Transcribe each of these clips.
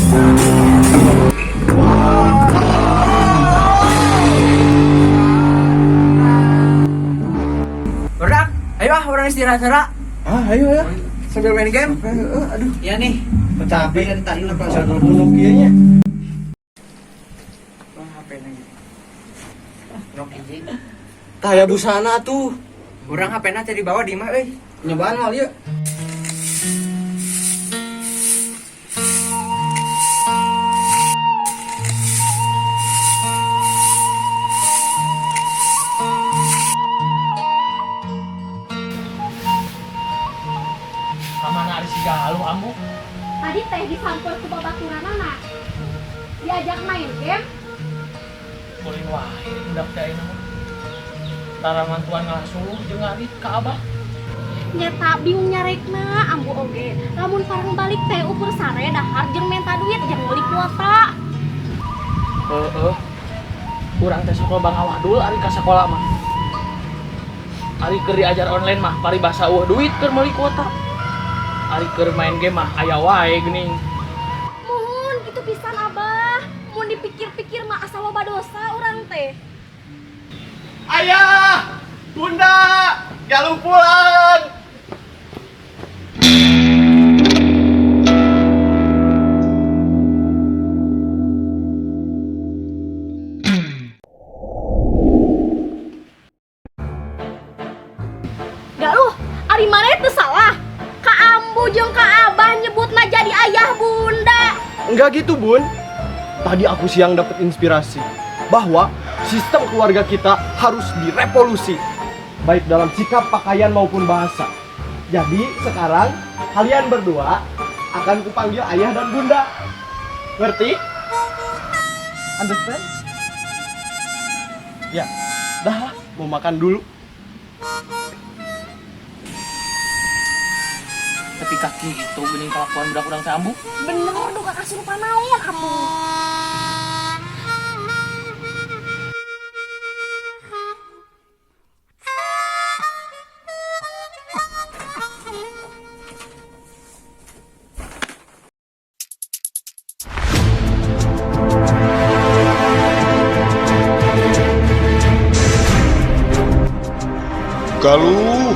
Barudak, ayo ah, urang istirahat heula. Ah, ayo ya. Sambil main game. Aduh, Iya nih. capek dari tadi nonton bunuh kieu nya. Wah, HP lagi. Rok hiji. Tah ya busana tuh. Urang HP-na teh dibawa di imah euy. Nyobaan mal yuk. Kamana ari si Galuh, Ambu? Tadi teh disamper ku babaturanana. Diajak main game. Kuring wae budak teh ayeuna mah. Tara mantuan ngasuh jeung ngarit ka Abah. Nyata bingung nyarekna Ambu oge. Lamun parang balik teh ukur sare dahar jeung menta duit jeung meuli kuota. Heeh. Urang teh sok loba ngawadul ari ka sakola mah. Ari keur diajar online mah paribasa euweuh duit keur meuli kuota. Ari keur main game mah aya wae geuning. Muhun kitu pisan, Abah. Mun dipikir-pikir mah asa loba dosa urang teh. Ayah, Bunda, Galuh pulang. Galuh, ari maneh teu salah. Ka Ambu jeung ka Abah nyebutna jadi ayah bunda. Enggak gitu, Bun. Tadi aku siang dapat inspirasi bahwa sistem keluarga kita harus direvolusi, baik dalam sikap, pakaian maupun bahasa. Jadi sekarang kalian berdua akan kupanggil ayah dan bunda. Ngerti? Understand? Ya, dah lah, mau makan dulu. Tapi kaki itu geuning kelakuan budak urang teh, Ambu. Bener duka kasurupan naon atuh. Galuh,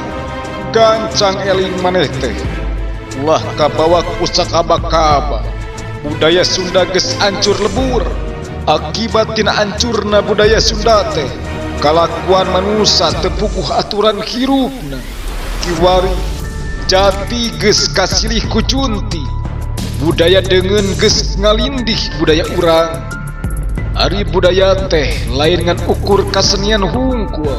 gancang eling maneh teh. Ulah kabawa ku sakaba-kaba. Budaya Sunda geus ancur lebur. Akibat tina ancurna budaya Sunda teh, kalakuan manusa teu puguh aturan hirupna. Kiwari jati geus kasilih ku junti. Budaya deungeun geus ngalindih budaya urang. Ari budaya teh lain ngan ukur kasenian hungkul,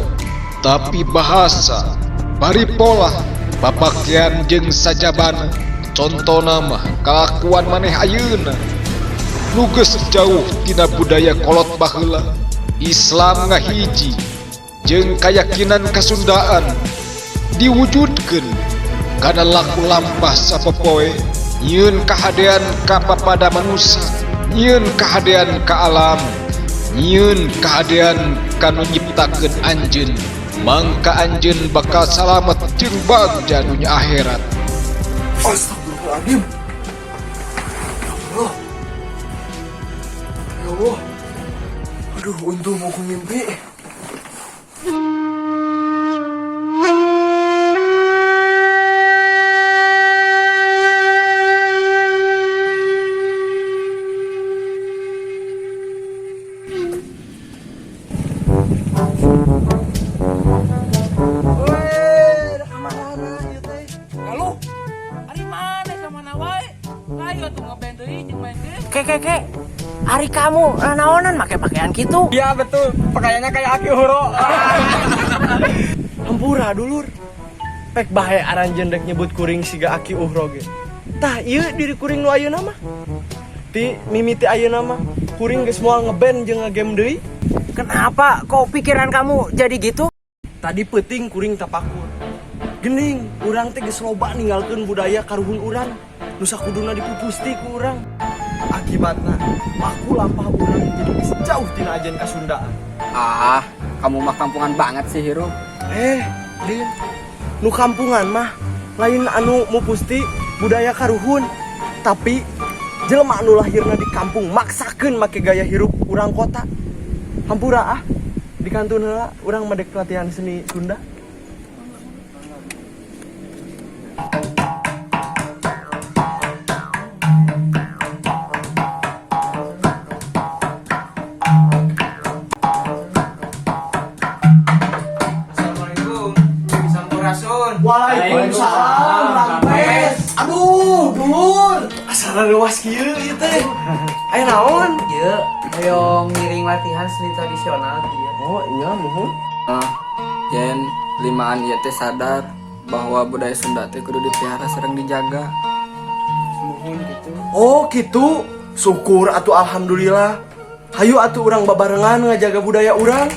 tapi bahasa, paripolah, papakean jeung sajabana. Contona mah kalakuan maneh ayeuna nu geus jauh tina budaya kolot baheula. Islam ngahiji jeung kayakinan kasundaan diwujudkeun kana laku lampah sapopoe, nyieun kahadean ka papada manusa, nyieun kahadean ka alam, nyieun kahadean ka nu nyiptakeun anjeun, mangka anjeun bakal salamet jeung bagja dunya akhirat. Astagfirullahaladzim. Ya Allah. Ya Allah. Aduh, untung aku mimpi. Galuh, ari maneh ka mana wae? Ayo tuh ngeband deui jeung main game. Ke ke ke. Ari kamu naonan make pakaian gitu? Iya betul, pakaiannya kayak Aki Huro. Hampura, dulur. Pek bahe aranjeun dek nyebut kuring siga Aki Uhro ge. Tah ieu diri kuring nu ayeuna mah. Ti mimiti ayeuna mah kuring geus moal ngeband jeung ngegame deui. Kenapa kok pikiran kamu jadi gitu? Tadi peuting kuring tapakur. Gening, urang teh geus loba ninggalkeun budaya karuhun urang. Nu sakuduna dipupusti ku urang. Akibatna, laku lampah urang jadi geus jauh tina ajen kasundaan. Ah, kamu mah kampungan banget sih, Hiro. Eh, Din, nu kampungan mah lain anu mupusti budaya karuhun, tapi Jelema anu lahirna di kampung maksakeun make gaya hirup urang kota. Hampura ah, di kantun heula urang mah dek latihan seni Sunda. Assalamualaikum. Sampurasun. Waalaikumsalam, Rampes. Aduh, dulur. Asal luas kieu ieu teh. Aya naon? Ieu hoyong ngiring latihan seni tradisional ieu. Oh, iya muhun. Ah, yen limaan ieu teh sadar bahwa budaya Sunda teh kudu dipelihara sareng dijaga. Muhun gitu. Oh, gitu. Syukur atuh alhamdulillah. Hayu atuh urang babarengan ngajaga budaya urang.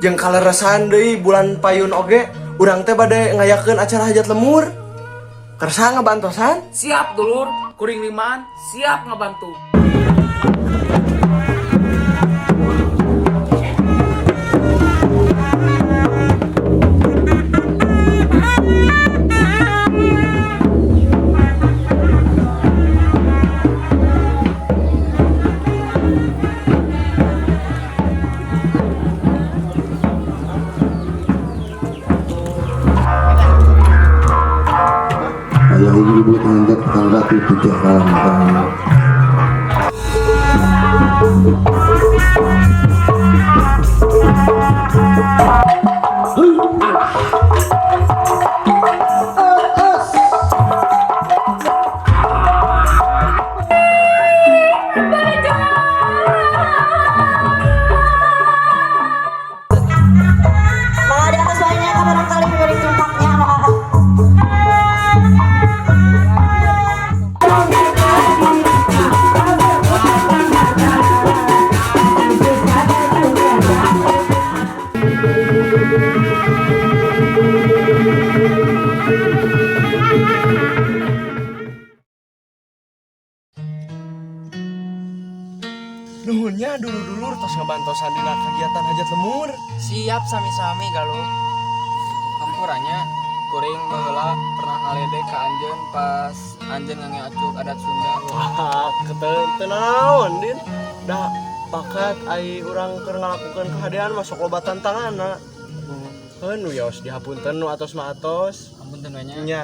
Jeung kaleresan deui bulan payun oge, urang teh bade ngayakeun acara hajat lemur. Kersa ngabantosan? Siap dulur, kuring limaan, siap ngabantu. Ayah ibu hendak tanggapi tidak kalam. Maka di atas banyak barangkali memberi tumpaknya maka. Nuhunnya dulur-dulur tos ngabantosan dina kegiatan hajat lemur. Siap sami-sami galuh. Hampuranya kuring baheula pernah ngaledek ka anjeun pas anjeun ngange acuk adat Sunda. Wah, teu naon, Din. Da bakat ai urang keur ngalakukeun kahadean masuk loba tantanganna. Keun wios dihapunten nu atos mah atos. Ampun we nya. Nya.